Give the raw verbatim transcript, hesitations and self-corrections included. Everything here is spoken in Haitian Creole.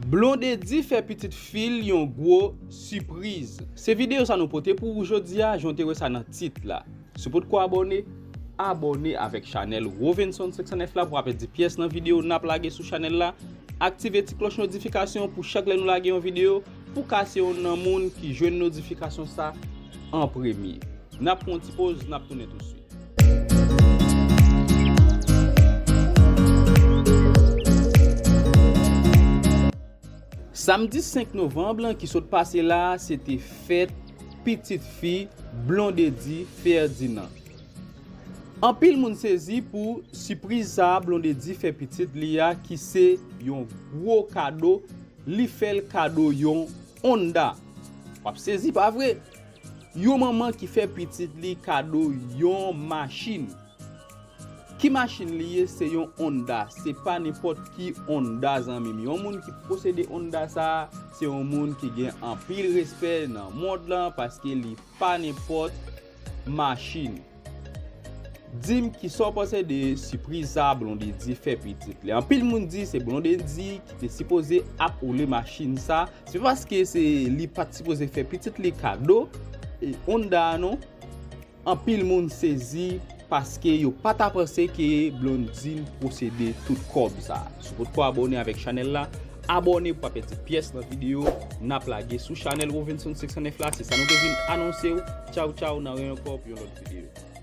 Blondedy fè pitit fi l yon gwo sipriz. Se videyo sa nou pote pou ou jodi a, jan w te wè sa nan tit la. Si w potko abòne, abòne avèk chanèl Rovenson senk san nèf la pou w pa pèdi pyès nan videyo n ap lage sou chanèl la. Aktive ti klòch notifikasyon pou chak lè nou lage yon videyo, pou w ka se youn nan moun ki jwenn notifikasyon sa an premye. N ap pran yon ti poz, n ap tounen tousuit. Samdi senk novanm lan ki sot pase la a, se te fèt pitit fi Blondedy Ferdinand. Anpil moun sezi pou sipriz sa a Blondedy fè pitit li a, ki se yon gwo kado. Li fè l kado yon Honda. W ap sezi, pa vre? Yon manman ki fè pitit li kado yon machin. Ki machin li ye? Se yon Honda. Se pa nenpòt ki Honda, zanmi m. Yon moun ki posede Honda sa a, se yon moun ki gen anpil respè nan mond lan, paske li pa nenpòt machin. Di m kisa w panse de sipriz sa a Blondedy fè pitit li. Anpil moun di se Blondedy ki te sipoze ap woule machin sa. Se pa paske se li pa t sipoze fè pitit li kado e Honda a non. Anpil moun sezi paske yo pa ta panse ke Blondedy posede tout kòb sa. Si w potko abòne avèk chanèl la, abòne pou pa pèdi pyès nan videyo n ap lage sou chanèl Rovenson senk san nèf la. Se sa nou te vin anonse w. Tchaw, tchaw, n a wè ankò pou yon lòt videyo.